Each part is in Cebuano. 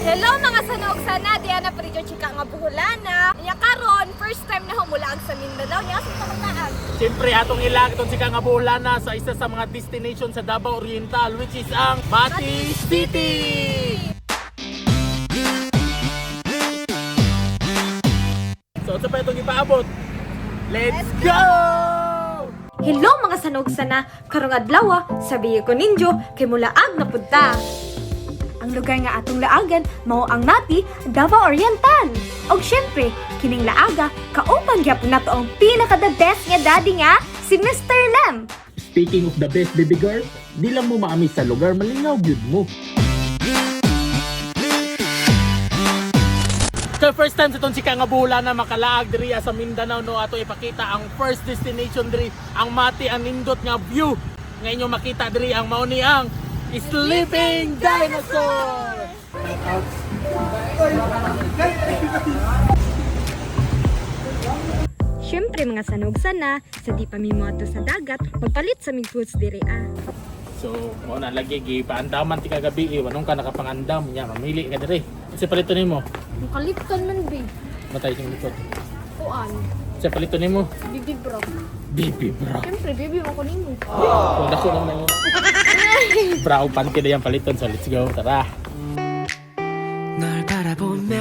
Hello mga sanog sana, diana pa rin yung chika nga Boholana. Nya karon, first time na humulaag sa Mindanao. Nya sa pamataag. Siyempre, atong ilag itong chika nga Boholana sa isa sa mga destination sa Davao Oriental, which is ang Mati City! So, sa pa itong ipaabot? Let's go! Hello mga sanog sana, karong adlaw sabi ko ninyo kay mulaag na punta. Ang lugar nga atong laagan mao ang Mati, Davao Oriental. Og syempre, kining laaga kauban gyapon nato ang pinaka the best nga daddy nga si Mr. Lem. Speaking of the best, baby girl, di lang mo maamis sa lugar, malingaw gyud mo. So first time sa itong chika nga bula na makalaag diri sa Mindanao, no, ato ipakita ang first destination diri, ang Mati, ang nindot nga view. Ngayon nyo makita diri ang mao ni ang Sleeping Dinosaur. Syempre mga sanog sana, sa di pa mi moadto sa dagat, magpalit sa mig foods diri ah. So mao na lagi gipaandaman ti kagabi eh, wanong ka nakapangandam nya mamili ka diri. Kasi palito nimo, Makalipton man be. matay sing likod. Kuan, Kasi palito nimo, bibi bro. baby bro. Syempre bibi mo ko nimo. Kung dako naman yun. Bra o panty na yan paliton. So let's go. Tara. 널 바라보며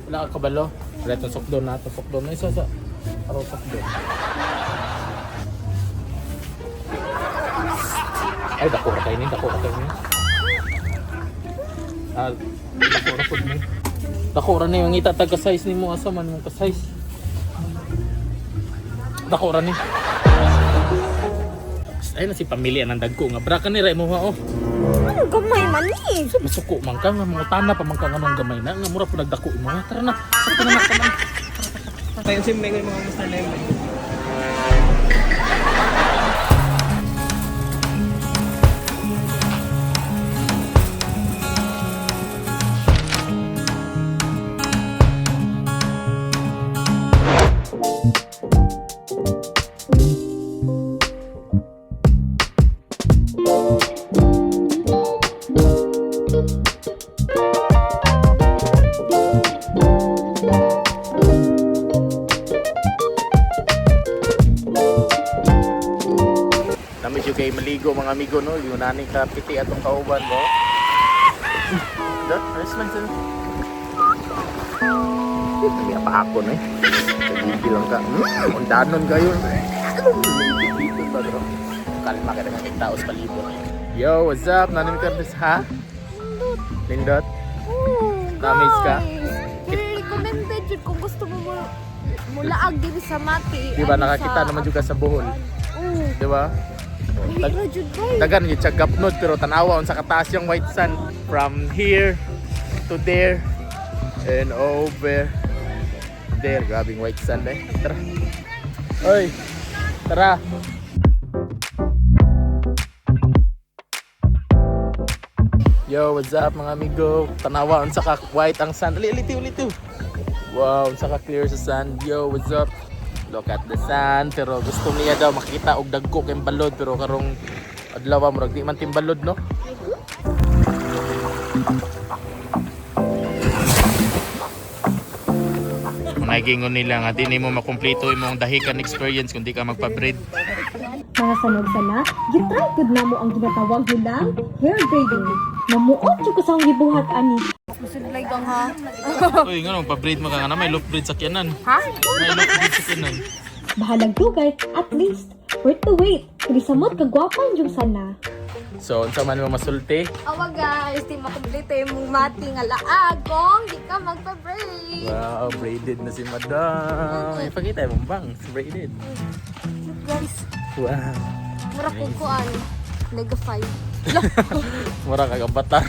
Wala ka kabalo. Wala itong sokdon na. Itong sokdon na. Isa sa. Araw sokdon. Ay, dako ra kayo ni. Dako ra kayo ni. Ah, dako ra pud ni. Dako ra ni. Ang ita taga size ni mo. Asa man mong ka-size. Dako ra ni. Ay na si pamilya ng dagko nga bra kanira mo ha oh. Ano gamay man ni? Masuko man ka nga mga tana pa man ka nga nung gamay na nga mura po nagdako imo ha. Tara na. Sakto na na tara na. Tayo si Mengoy mga Mr. Lemon. Nami jud kay maligo mga amigo no, yung nani ka piti atong kauban mo. Da, ayos lang sir. Kaya pa ako no eh. Nagigil lang ka. Undanon kayo. Dito ba bro? Kalma ka na ng tao sa palibot. Yo, what's up? Nanim ka ha? Lindot. Namiss ka? Very recommended jud kung gusto mo mo mulaag diri sa Mati. Di ba nakakita naman juga sa Bohol? Oo. Di ba? Mahira jud bay. Dagan yung siya gapnod pero tanawa unsa kataas yung white sand from here to there and over there. Grabing white sand eh. Tara. Oy. Tara. Yo, what's up mga amigo? Tanawa unsa ka white ang sand. Ali, alitiw, alitiw. Wow, unsa ka clear sa sand. Yo, what's up? Look at the sand. Pero gusto niya daw makita og dagko kay balod pero karong adlaw murag di man timbalod no. Mga nila nga di nimo makumpleto imong dahikan experience kung di ka magpa-braid. Mga sanog sana, gitry gud namo ang ginatawag nilang hair braiding. Namuot jud ko sa akong gibuhat ani. Masulay kang ha. Uy, ngano pa-braid mo ka nga na may loop braid sakyanan. Ha? May loop braid sakyanan. Bahalag dugay, at least worth the wait. Kay samot kagwapa yung sana. So, unsa man mo masulti? Awa guys, di makumpleto yung mati nga laag kung di ka magpa-braid. Wow, braided na si Madam. Ipakita mo bangs, braided. Look guys, Wow. mura ko kuan. Mega 5. Mura kag avatar.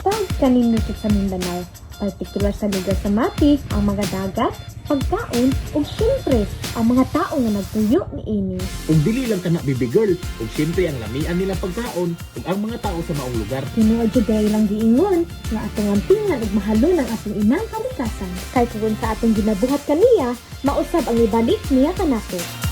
Tag kanindot sa Mindanao, partikular sa lugar sa Mati, ang mga dagat, pagkaon, ug syempre, ang mga tao nga nagtuyo niini. Ug dili lang kana baby girl, ug syempre ang lamian nila pagkaon ug ang mga tao sa maong lugar. Tinuod jud dahil lang giingon nga atong ampingan ug mahalon ang atong inang kalikasan. Kay kung sa atong ginabuhat kaniya, mausab ang ibalik niya kanato.